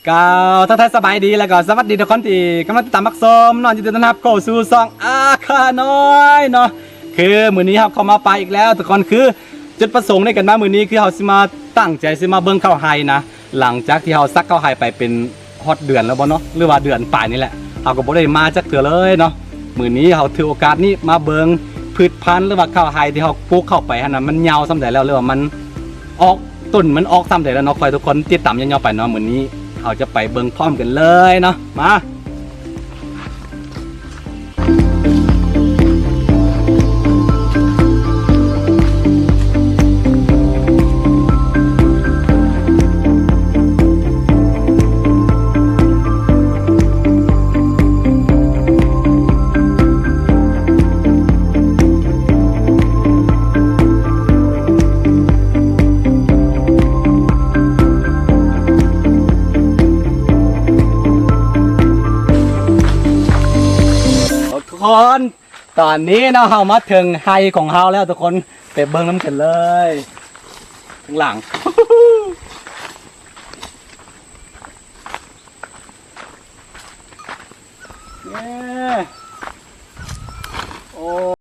ກ່າວທັກທາຍສະບາຍດີ ແລ້ວກໍສະຫວັດດີທຸກຄົນທີ່ກຳລັງຕິດຕາມຮັບຊົມເນາະ. ຍິນດີຕ້ອນຮັບເຂົ້າສູ່ຊ່ອງອາຄານ້ອຍເນາະ. ຄືມື້ນີ້ເຮົາເຂົ້າມາປ່າອີກແລ້ວທຸກຄົນ. ຄືຈຸດປະສົງໃນການມາມື້ນີ້ ຄືເຮົາຊິມາຕັ້ງໃຈຊິມາເບິ່ງເຂົ້າໄຮ່ນະ. ຫຼັງຈາກທີ່ເຮົາສັກເຂົ້າໄຮ່ໄປເປັນຮອດເດືອນແລ້ວບໍ່ເນາະ ຫຼືວ່າເດືອນປາຍນີ້ແຫຼະ ເຮົາກໍບໍ່ໄດ້ມາຈັກເທື່ອເລີຍເນາະ. ມື້ນີ້ເຮົາຖືໂອກາດນີ້ມາເບິ່ງພືດພັນ ຫຼືວ່າເຂົ້າໄຮ່ທີ່ເຮົາປູກເຂົ້າໄປຫັ້ນນະ ມັນຍາວສ່ຳໃດແລ້ວ ຫຼືວ່າມັນ ອອກ ຕົ້ນມັນອອກສ່ຳໃດແລ້ວເນາະ. ຂໍໃຫ້ທຸກຄົນຕິດຕາມຍາວໆໄປເນາະ. ມື້ນີ້ເຮົາຈະໄປເບິ່ງພ້ອມກັນເລີຍເນາະ. ມາ ທຸກຄົນ ຕອນນີ້ເນາະ ເຮົາມາເຖິງໄຮ່ຂອງເຮົາແລ້ວທຸກຄົນ. ໄປເບິ່ງນຳກັນເລີຍ ຂ້າງຫຼັງ. ເຢ້ ໂອ້.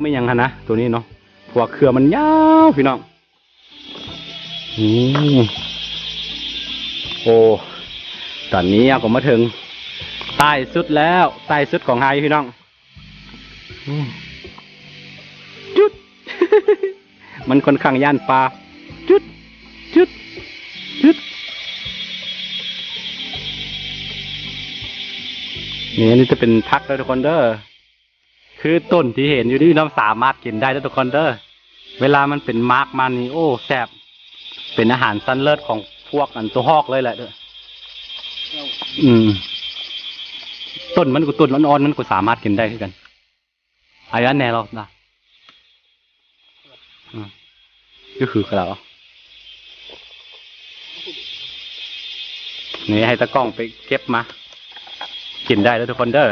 ແມ່ນຫຍັງຫັ້ນນະ ໂຕນີ້ເນາະ ເພາະວ່າເຄືອມັນຍາວພີ່ນ້ອງ. ອືມ ໂອ້ ຕອນນີ້ເຮົາກໍມາເຖິງທ້າຍສຸດແລ້ວ ທ້າຍສຸດຂອງໄຮ່ພີ່ນ້ອງ. ອືມ ຈຸດ ມັນຂ້ອນຂ້າງຢ້ານປາ ຈຸດ ຈຸດ ຈຸດ. ນີ້ ອັນນີ້ຈະເປັນຜັກເດີທຸກຄົນເດີ. ຄືຕົ້ນທີ່ເຫັນຢູ່ນີ້ເນາະ ສາມາດກິນໄດ້ເດີທຸກຄົນເດີ. ເວລາມັນເປັນໝາກມານີ້ ໂອ້ ແຊບ ເປັນອາຫານຊັ້ນເລີດຂອງພວກອັນໂຕຮອກເລີຍແຫຼະເດີ. ອືມ ຕົ້ນມັນກໍ ຕົ້ນອ່ອນໆ ມັນກໍສາມາດກິນໄດ້ຄືກັນ. ອາ ອັນແນ່ລອບນະ ອືມ ຄືຄືກັນແລ້ວ. ນີ້ໃຫ້ຕາກ້ອງໄປເກັບມາກິນໄດ້ເດີທຸກຄົນເດີ.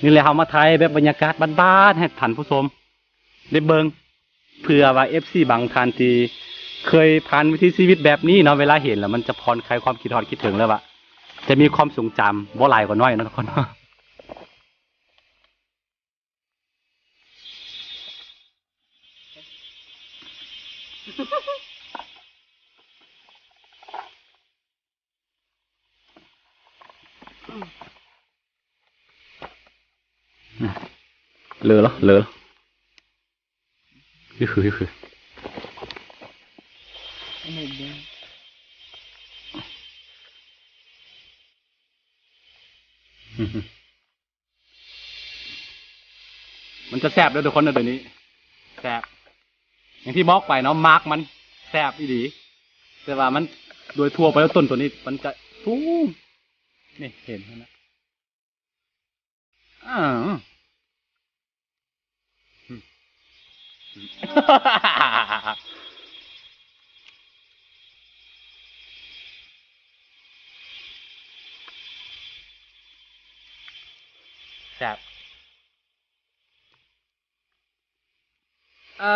ນີ້ແຫຼະ ເຮົາມາຖ່າຍແບບບັນຍາກາດບ້ານໆ ໃຫ້ທ່ານຜູ້ຊົມໄດ້ເບິ່ງ ເພື່ອວ່າເອັຟຊີບາງທ່ານທີ່ເຄີຍຜ່ານວິຖີຊີວິດແບບນີ້ເນາະ ເວລາເຫັນແລ້ວມັນຈະຜ່ອນຄາຍຄວາມຄິດຮອດຄິດເຖິງ ແລ້ວວ່າຈະມີຄວາມຊົງຈຳບໍ່ຫຼາຍກໍໜ້ອຍເນາະທຸກຄົນເນາະ. ເລີລະ ເລີລະ ມັນຈະແຊບເດີທຸກຄົນເດີ ໂຕນີ້ແຊບ ຢ່າງທີ່ບອກໄປເນາະ ໝາກມັນແຊບອີ່ຫຼີ ແຕ່ວ່າມັນໂດຍທົ່ວໄປແລ້ວ ຕົ້ນໂຕນີ້ມັນຈະສູງ ນີ້ເຫັນຫັ້ນນະ ອາ ແຊບ ເອີ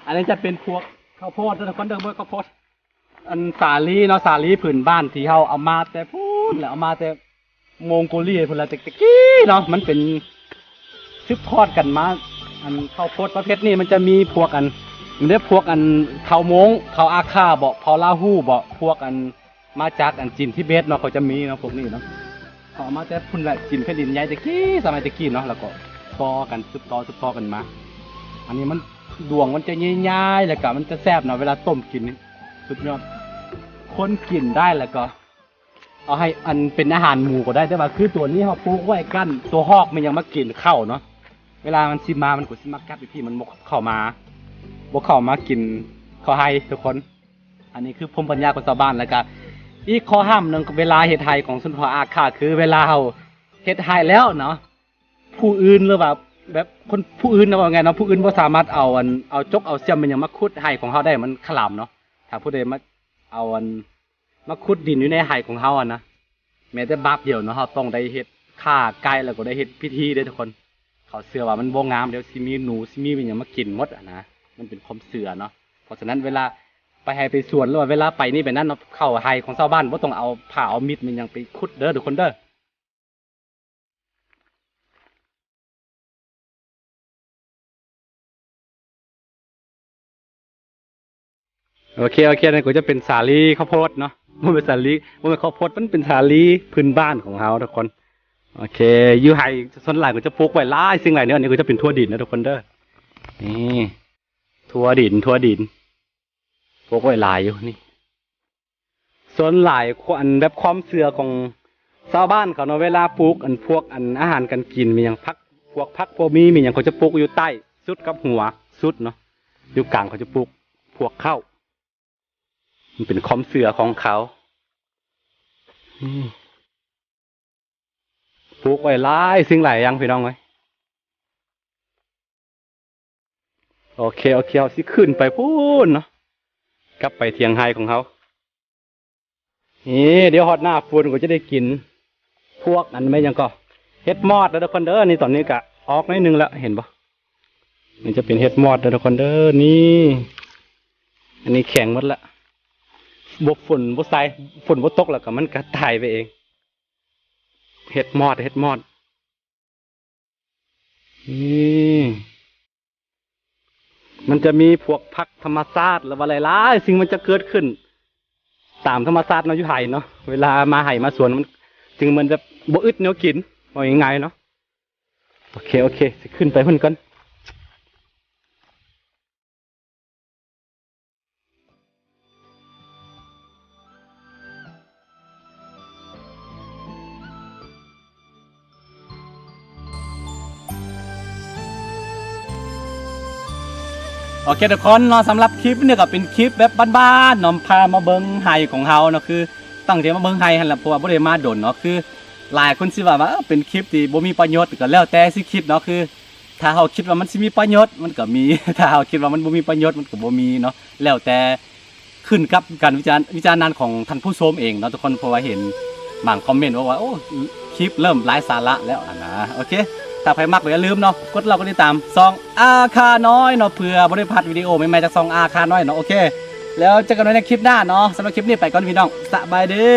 ອັນນີ້ຈະເປັນພວກເຂົ້າໂພດເດີທຸກຄົນເດີ ເບິ່ງເຂົ້າໂພດ ອັນສາລີເນາະ ສາລີພື້ນບ້ານທີ່ເຮົາເອົາມາແຕ່ພຸ້ນແຫຼະ ເອົາມາແຕ່ມົງໂກເລຍພຸ້ນລະ ແຕ່ ແຕ່ກີ້ເນາະ ມັນເປັນສືບທອດກັນມາ. ອັນເຂົ້າໂພດປະເພດນີ້ມັນຈະມີພວກອັນ ມັນໄດ້ພວກອັນເຜົ່າມົງ ເຜົ່າອາຄາບໍ ເຜົ່າລາຫູບໍ ພວກອັນ ມາຈາກອັນຈີນທິເບດເນາະ ເຂົາຈະມີເນາະ ພວກນີ້ເນາະ ເຂົາເອົາມາແຕ່ພຸ້ນແຫຼະ ຈີນແຜ່ນດິນໃຫຍ່ແຕ່ກີ້ ສະໄໝແຕ່ກີ້ເນາະ ແລ້ວກໍຕໍ່ກັນ ສືບຕໍ່ ສືບຕໍ່ກັນມາ. ອັນນີ້ມັນດວງມັນຈະໃຫຍ່ໆ ແລ້ວກໍມັນຈະແຊບເນາະ ເວລາຕົ້ມກິນນີ້ສຸດຍອດ. ຄົນກິນໄດ້ແລ້ວກໍເອົາໃຫ້ອັນເປັນອາຫານໝູກໍໄດ້ ແຕ່ວ່າຄືຕົວນີ້ເຮົາປູກໄວ້ກັນ ຕົວຮອກມັນຍັງມາກິນເຂົ້າເນາະ ເວລາມັນຊິມາ ມັນກໍຊິມາກັດຢູ່ພີ້ ມັນບໍ່ເຂົ້າມາ ບໍ່ເຂົ້າມາກິນເຂົ້າໄຮ່ທຸກຄົນ. ອັນນີ້ຄືພູມປັນຍາຂອງຊາວບ້ານ. ແລ້ວກະອີກຂໍ້ຫ້າມໜຶ່ງ ເວລາເຮັດໄຮ່ຂອງຊົນເຜົ່າອາຄາ ຄືເວລາເຮົາເຮັດໄຮ່ແລ້ວເນາະ ຜູ້ອື່ນ ຫຼືວ່າແບບຄົນຜູ້ອື່ນນະ ເວົ້າງ່າຍເນາະ ຜູ້ອື່ນບໍ່ສາມາດເອົາອັນ ເອົາຈົກເອົາສ່ຽມແມ່ນຫຍັງມາຂຸດໄຮ່ຂອງເຮົາໄດ້ ມັນຂະຫຼາມເນາະ. ຖ້າຜູ້ໃດມາເອົາອັນ ມາຂຸດດິນຢູ່ໃນໄຮ່ຂອງເຮົາຫັ້ນນະ ແມ້ແຕ່ບາບດຽວເນາະ ເຮົາຕ້ອງໄດ້ເຮັດຂ້າໄກ່ ແລ້ວກໍໄດ້ເຮັດພິທີເດ້ທຸກຄົນ. ເຂົາເຊື່ອວ່າມັນບໍ່ງາມ ດຽວຊິມີໜູ ຊິມີຫຍັງມາກິນໝົດຫັ້ນນະ ມັນເປັນຄວາມເຊື່ອເນາະ. ເພາະສະນັ້ນເວລາໄປໄຮ່ໄປສວນ ຫຼືວ່າເວລາໄປນີ້ໄປນັ້ນເນາະ ເຂົ້າໄຮ່ຂອງຊາວບ້ານ ບໍ່ຕ້ອງເອົາພ້າເອົາມີດແມ່ນຫຍັງໄປຂຸດເດີທຸກຄົນເດີ. ໂອເຄ ໂອເຄ ອັນນີ້ກໍຈະເປັນສາລີເຂົ້າໂພດເນາະ ບໍ່ແມ່ນສາລີ ບໍ່ແມ່ນເຂົ້າໂພດ ມັນເປັນສາລີພື້ນບ້ານຂອງເຮົາທຸກຄົນ. ໂອເຄ ຢູ່ໄຮ່ສ່ວນຫຼາຍກໍຈະປູກໄວ້ຫຼາຍສິ່ງຫຼາຍແນວ. ອັນນີ້ກໍຈະເປັນຖົ່ວດິນນະທຸກຄົນເດີ ນີ້ ຖົ່ວດິນ ຖົ່ວດິນ ປູກໄວ້ຫຼາຍຢູ່ນີ້. ສ່ວນຫຼາຍ ອັນ ແບບຄວາມເຊື່ອຂອງຊາວບ້ານເຂົາເນາະ ເວລາປູກ ອັນ ພວກ ອັນ ອາຫານການກິນ ມີຫຍັງ ຜັກ ພວກຜັກ ພວກມີ ມີຫຍັງ ເຂົາຈະປູກຢູ່ໃຕ້ສຸດກັບຫົວສຸດເນາະ ຢູ່ກາງເຂົາຈະປູກພວກເຂົ້າ ມັນເປັນຄວາມເຊື່ອຂອງເຂົາ. ອືມ ປູກໄວ້ຫຼາຍສິ່ງຫຼາຍຢ່າງພີ່ນ້ອງເອີຍ. ໂອເຄ ໂອເຄ ເຮົາຊິຂຶ້ນໄປພຸ້ນເນາະ ກັບໄປຖຽງໄຮ່ຂອງເຮົາ. ນີ້ ດຽວຮອດໜ້າຝົນກໍຈະໄດ້ກິນພວກອັນແມ່ນຫຍັງກໍ ເຫັດມອດແລ້ວທຸກຄົນເດີ. ນີ້ຕອນນີ້ກະອອກໜ້ອຍໜຶ່ງແລ້ວ ເຫັນບໍ່? ນີ້ຈະເປັນເຫັດມອດແລ້ວທຸກຄົນເດີ. ນີ້ ອັນນີ້ແຂງໝົດລະ ບໍ່ ຝົນບໍ່ໃສ່ ຝົນບໍ່ຕົກແລ້ວກໍມັນກໍຕາຍໄປເອງ. ເຫັດມອດ ເຫັດມອດ. ນີ້ ມັນຈະມີພວກຜັກທຳມະຊາດ ຫຼືວ່າຫຼາຍໆສິ່ງມັນຈະເກີດຂຶ້ນຕາມທຳມະຊາດເນາະ ຢູ່ໄຮ່ເນາະ. ເວລາມາໄຮ່ມາສວນ ມັນຈຶ່ງເໝືອນແບບບໍ່ອຶດແນວກິນ ເວົ້າງ່າຍໆເນາະ. ໂອເຄ ໂອເຄ ຊິຂຶ້ນໄປພຸ້ນກ່ອນ. ໂອເຄທຸກຄົນເນາະ ສຳລັບຄລິບນີ້ກໍເປັນຄລິບແບບບ້ານໆເນາະ ພາມາເບິ່ງໄຮ່ຂອງເຮົາເນາະ. ຄືຕັ້ງໃຈມາເບິ່ງໄຮ່ຫັ້ນລະ ເພາະວ່າບໍ່ໄດ້ມາດົນເນາະ. ຄືຫຼາຍຄົນຊິວ່າ ວ່າເປັນຄລິບທີ່ບໍ່ມີປະໂຫຍດ ກໍແລ້ວແຕ່ຊິຄິດເນາະ. ຄື ຖ້າເຮົາຄິດວ່າມັນຊິມີປະໂຫຍດ ມັນກໍມີ, ຖ້າເຮົາຄິດວ່າມັນບໍ່ມີປະໂຫຍດ ມັນກໍບໍ່ມີເນາະ. ແລ້ວແຕ່ ຂຶ້ນກັບການວິຈານ ວິຈານນານຂອງທ່ານຜູ້ຊົມເອງເນາະທຸກຄົນ. ເພາະວ່າເຫັນບາງຄອມເມັນບອກວ່າ ໂອ້ ຄລິບເລີ່ມໄຮ້ສາລະແລ້ວຫັ້ນນະ. ໂອເຄ ຖ້າໃຜມັກກໍຢ່າລືມເນາະ ກົດໄລ ກົດຕິດຕາມຊ່ອງອາຄານ້ອຍເນາະ ເພື່ອບໍ່ໄດ້ພາດວິດີໂອໃໝ່ໆຈາກຊ່ອງອາຄານ້ອຍເນາະ. ໂອເຄ ແລ້ວເຈີກັນໃໝ່ໃນຄລິບໜ້າເນາະ. ສຳລັບຄລິບນີ້ໄປກ່ອນພີ່ນ້ອງ ສະບາຍດີ.